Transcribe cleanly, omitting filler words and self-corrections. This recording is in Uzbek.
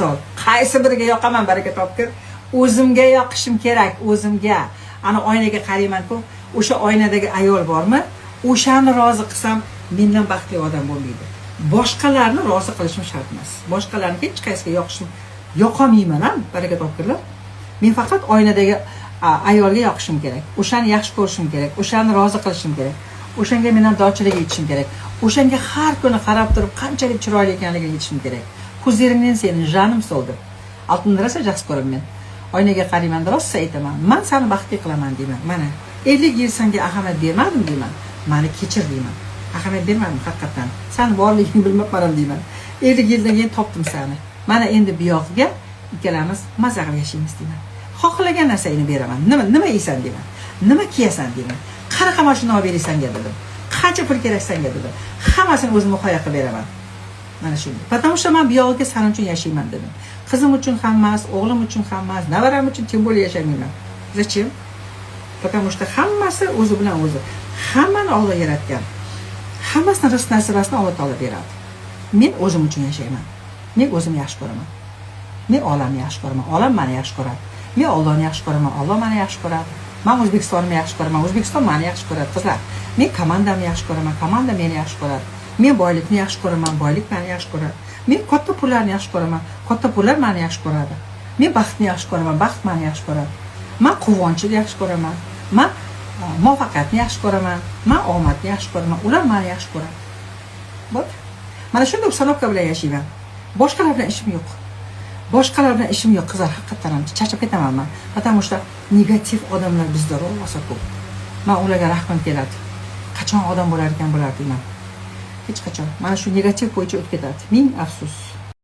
Misol, qaysi biriga yoqaman, baraka topkir? O'zimga yoqishim kerak, o'zimga. Ana oynaga qarayman-ku, o'sha oynadagi ayol bormi, o'shani rozi qilsam, mendan baxtli odam bo'lmaydi. Boshqalarni rozi qilishim shart emas. Boshqalarni hech qaysiga yoqishim, yoqolmayman ham, baraka topkirlar. Men faqat oynadagi ayolga yoqishim kerak, o'shani yaxshi ko'rishim kerak, o'shani rozi qilishim kerak, o'shanga minnatdorchilik aytishim kerak, o'shanga har kuni qarab turib, qanchalik chiroyli ekanligini aytishim kerak. Ko'zlaringdan seni jonim soldi. Oltinni rosa yaxshi ko'raman men. Oynaga qarayman, rosa aytaman: "Man seni baxtli qilaman", deyman. "Mana 50 yil senga ahamiyat bermadim", deyman, "mani kechir", deyman. "Ahamiyat bermadim haqiqatdan, sani borligingni bilmabman ham", deyman. "50 yildan keyin topdim seni. Mana endi buyog'iga ikkalamiz maza qilib yashaymiz", deyman. "Xohlagan narsangni beraman. Nima, nima yeysan?" deyman. "Nima kiyasan?" deyman. "Qanaqa mashina olib beray sanga?" dedim. "Qancha pul kerak sanga?" dedim. "Hammasini o'zim muhayyo qilib beraman." Mana shunday, потому что man buyog'iga san uchun yashayman dedim. Qizim uchun ham emas, o'g'lim uchun ham emas, navaram uchun тем более yashamayman. Зачем? Потому что hammasi o'zi bilan o'zi. Hammani Olloh yaratgan, hammasini rizq nasibasini Alloh taolo beradi. Men o'zim uchun yashayman. Men o'zimni yaxshi ko'raman, men olamni yaxshi ko'raman, olam mani yaxshi ko'radi. Men Ollohni yaxshi ko'raman, Olloh mani yaxshi ko'radi. Man O'zbekistonimni yaxshi ko'raman, O'zbekiston mani yaxshi ko'radi. Qizlar, men komandamni yaxshi ko'raman, komanda meni yaxshi ko'radi. Men boylikni yaxshi ko'raman, boylik mani yaxshi ko'radi. Men katta pullarni yaxshi ko'raman, katta pullar mani yaxshi ko'radi. Men baxtni yaxshi ko'raman, baxt mani yaxshi ko'radi. Man quvonchni yaxshi ko'raman, man muvaffaqiyatni yaxshi ko'raman, man omadni yaxshi ko'raman, ular mani yaxshi ko'radi. Bo'ldi, mana shunday установка bilan yashayman. Boshqalar bilan ishim yo'q, boshqalar bilan ishim yo'q, qizlar. Haqiqatdan ham charchab ketaman man, потому что negativ odamlar bizda rosa ko'p. Man ularga rahmim keladi. Qachon odam bo'lar ekan bular, deyman. Hech qachon mana shu negativ bo'yicha o'tib ketadi, ming afsus.